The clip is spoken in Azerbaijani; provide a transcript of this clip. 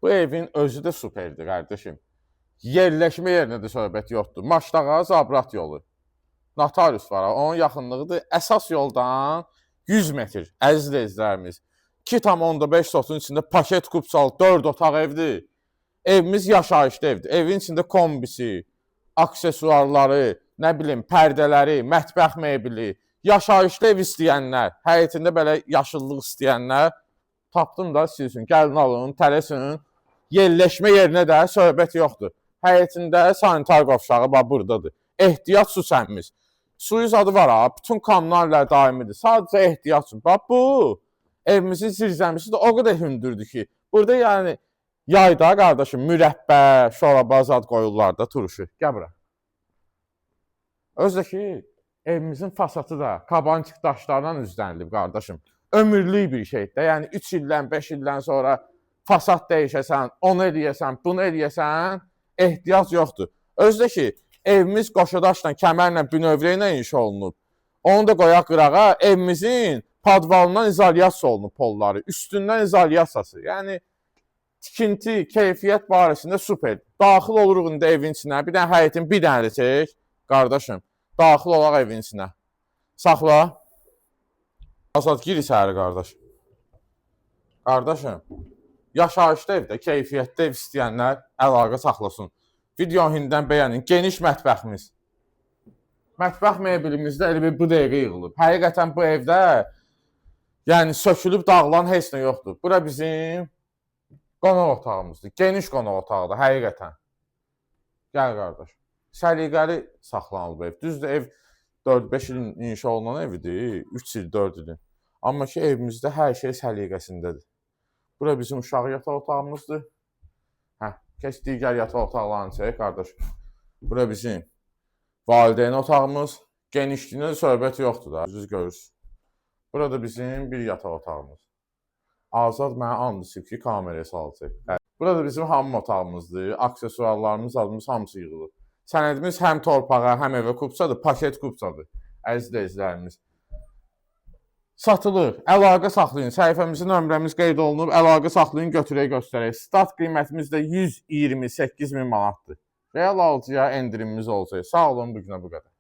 Bu evin özü də superdir, qardaşım. Yerləşmə yerinə də söhbət yoxdur. Maşdağa Zabrat yolu. Notarius var, onun yaxınlığıdır. Əsas yoldan 100 metr, əziz izləyicilərimiz. 2,5 sotun içində paket kupçalı 4 otaq evdir. Evimiz yaşayışlı evdir. Evin içində kombisi, aksesuarları, nə bilim, pərdələri, mətbəx mebeli, yaşayışlı ev istəyənlər, həyətində belə yaşıllıq istəyənlər tapdım da siz üçün. Gəlin alın, tələsin. Yerləşmə yerinə də söhbət yoxdur. Həyətində sanitar qovşağı bax burdadır. Ehtiyat su səmimiz. Suyu zadı var ha, bütün kommunallər daimidir. Sadəcə ehtiyat üçün. Bax bu evimizin zirzəmisi də o qədər hündürdür ki, burada yəni yayda qardaşım mürəbbə, şoraba zad qoyurlar da turşu. Gəl bura. Özü də ki, evimizin fasatı da kabançıq daşlardan üzlənilib qardaşım. Ömürlük bir şeydir də. Yəni 3 ildən, 5 ildən sonra fasad dəyişəsən, onu eləyəsən, bunu eləyəsən, ehtiyac yoxdur. Özü də ki, evimiz qoşadaşla, kəmərlə, bünövrə ilə inşa olunub. Onu da qoyaq qırağa, evimizin podvalından izolyasiya olunub polları, üstündən izolyasiyası. Yəni tikinti, keyfiyyət barəsində super. Daxil oluruq indi evin içinə. Bir dənə həyətin bir dənə də çək, qardaşım. Daxil olaq evin içinə. Saxla. Azad gir içəri qardaş. Qardaşım, yaşayışlı evdə, keyfiyyətli ev istəyənlər əlaqə saxlasın. Videonu indidən bəyənin. Geniş mətbəximiz. Mətbəx mebelimizdə elə bir bu dəqiqə yığılıb. Həqiqətən bu evdə yəni sökülüb dağılan heç nə yoxdur. Bura bizim qonaq otağımızdır. Geniş qonaq otağıdır həqiqətən. Gəl qardaş. Səliqəli saxlanılıb ev. Düzdür, ev 4-5 ilin inşa olunan evidir. 3 il, 4 ilin. Amma ki evimizdə hər şey səliqəsindədir. Bura bizim uşaq yataq otağımızdır. Hə, keç digər yataq otaqlarını çək qardaş. Bura bizim valideyn otağımız. Genişliyinə də söhbət yoxdur da, düz görürsüz. Burada bizim bir yataq otağımız. Azad mənə and içib ki, kameraya salacaq. Hə. Burada bizim hamam otağımızdır. Aksesuarlarımız, adımız hamısı yığılıb. Sənədimiz həm torpağa, həm evə kupçadır, paket kupçadır. Əziz izləyicilərimiz. Satılır. Əlaqə saxlayın. Səhifəmizin nömrəmiz qeyd olunub. Əlaqə saxlayın, götürək göstərək. Start qiymətimiz də 128 min manatdır. Real alıcıya endirimimiz olacaq. Sağ olun, bu günə bu qədər.